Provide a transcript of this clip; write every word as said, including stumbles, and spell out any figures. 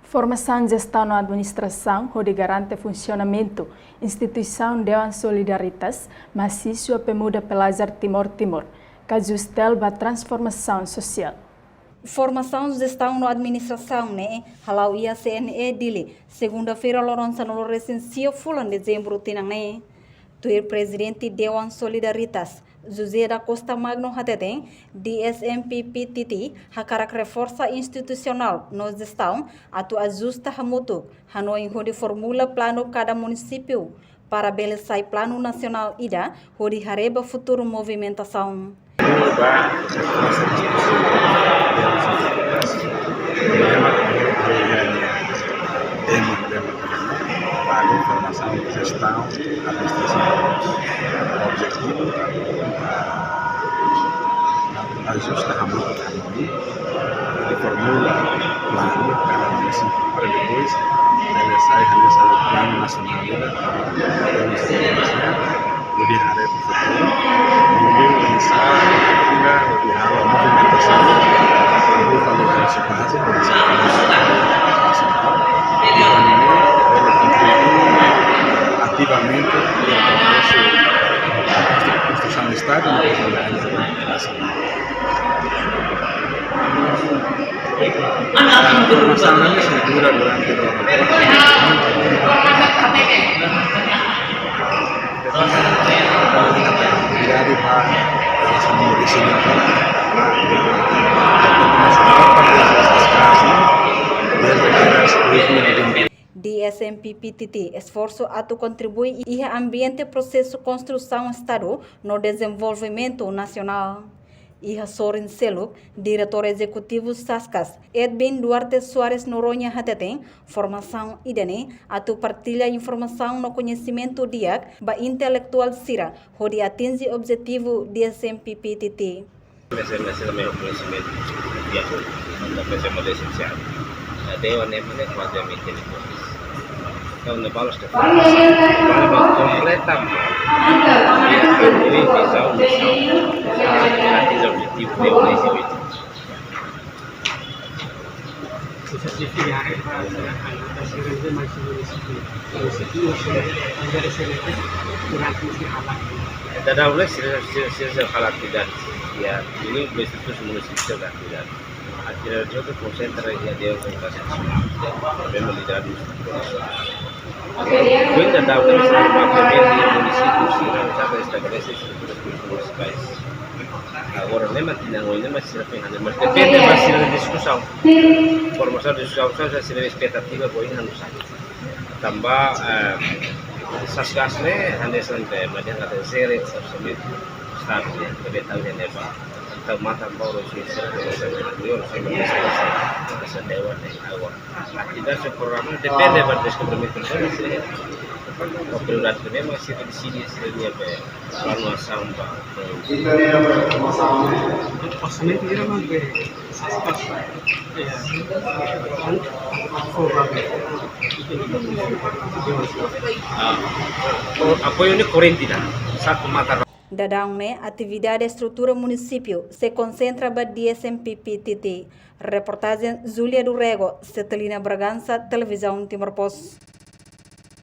Formasaun Jestaun no Administrasaun hodi garante funsionamentu instituisaun Dewan Solidaritas, mahasiswa Pemuda Pelajar Timor Timur, kajustel ba transformasaun sosiál. Formasaun Jestaun no Administrasaun ne'e hala'o iha C N E Dili, segunda-feira loron sanulu-resin-sia fulan Dezembru tinan ne'e. Tuir Prezidente Dewan Solidaritas, José da Costa Magno hateten, D S M P P T T hakarak reforsa institusionál no jestaun atu ajusta hamutuk hanoin hodi formula planu kada munisípiu para bele sai planu nasionál ida hodi haree ba futuru movimentasaun. Ba, tema, tema, tema, tema, ba, formasaun, jestaun, administrasaun. Objetivu, ah, ajusta hamutuk hanoin, hodi formula planu kada munisípiu para depois bele sai hanesan planu nasionál ida. Hodi haree ba futuru, hodi oinsá, hodi hodi halo movimentasaun, hodi halo emansipasi, emansipasi nasionál. Entaun, bele kontribui ativamente iha prosesu konstrusaun Estadu no konstrusaun nasionál. Masalah ini sudah dura durante dua tahun. Jadi, Pak, sama di sini, Pak. D S M P P T T esforsu atu kontribui iha ambiente prosesu konstrusaun Estadu no dezenvolvimentu nasionál. Iha sorin seluk, Diretór Ezekutivu Saskas, Edwin Duarte Soares Noronha hateten, formasaun ida-ne'e atu partilla informasaun no koñesimentu di'ak ba intelektuál sira hodi atinje objetivu D S M P P T T. Mese, mese também o conhecimento de acordo, da pessoa mais essencial. Até o Neymar é quase a mente de coisas. Então, na balas que fala, completa, ele visão, missão, atinge objetivo de conhecimento. Dadaun ne'e sira, sira, sira halak atividade. Ya, ini infrastruktur munisipál atividade. Atividade konsentra iha Dewan Komunikasaun Nasionál. Memang di dalam infrastruktur nasionál. Kuinda dau ne'e sira papel di munisípiu sira, sabe, estabelese estruturas munisipais. Agora, ne'e mak tinan oin, ne'e mak sira fiha, ne'e mak depende ba sira diskusaun. Formasaun diskusaun, sira espetativa, boin, anu sa. Tanba, eh, Saskas ne'e, hanesan, eh, madia kata sere, sabe, Estadu ne'e, bele tau ne'e ba. Entaun, matan baru sira, sira, sira, sira, sira, sira, sira, dewan ne'e, agora. Atividade programa depende ba dezenvolvimentu sira, sira. Prioridade também, mas sira deside, sira, planu asaun ba. Orsamentu geral, mas be, Saskas, eh, an-, an-, an-, Ah, o apoiu ne'e korrente ida, satu mata. Dadaun ne'e atividade estrutura munisípiu sei konsentra ba D S M P P T T. Reportajen Júlia do Rego, Cetelina Bragança, Televizaun Timor Post.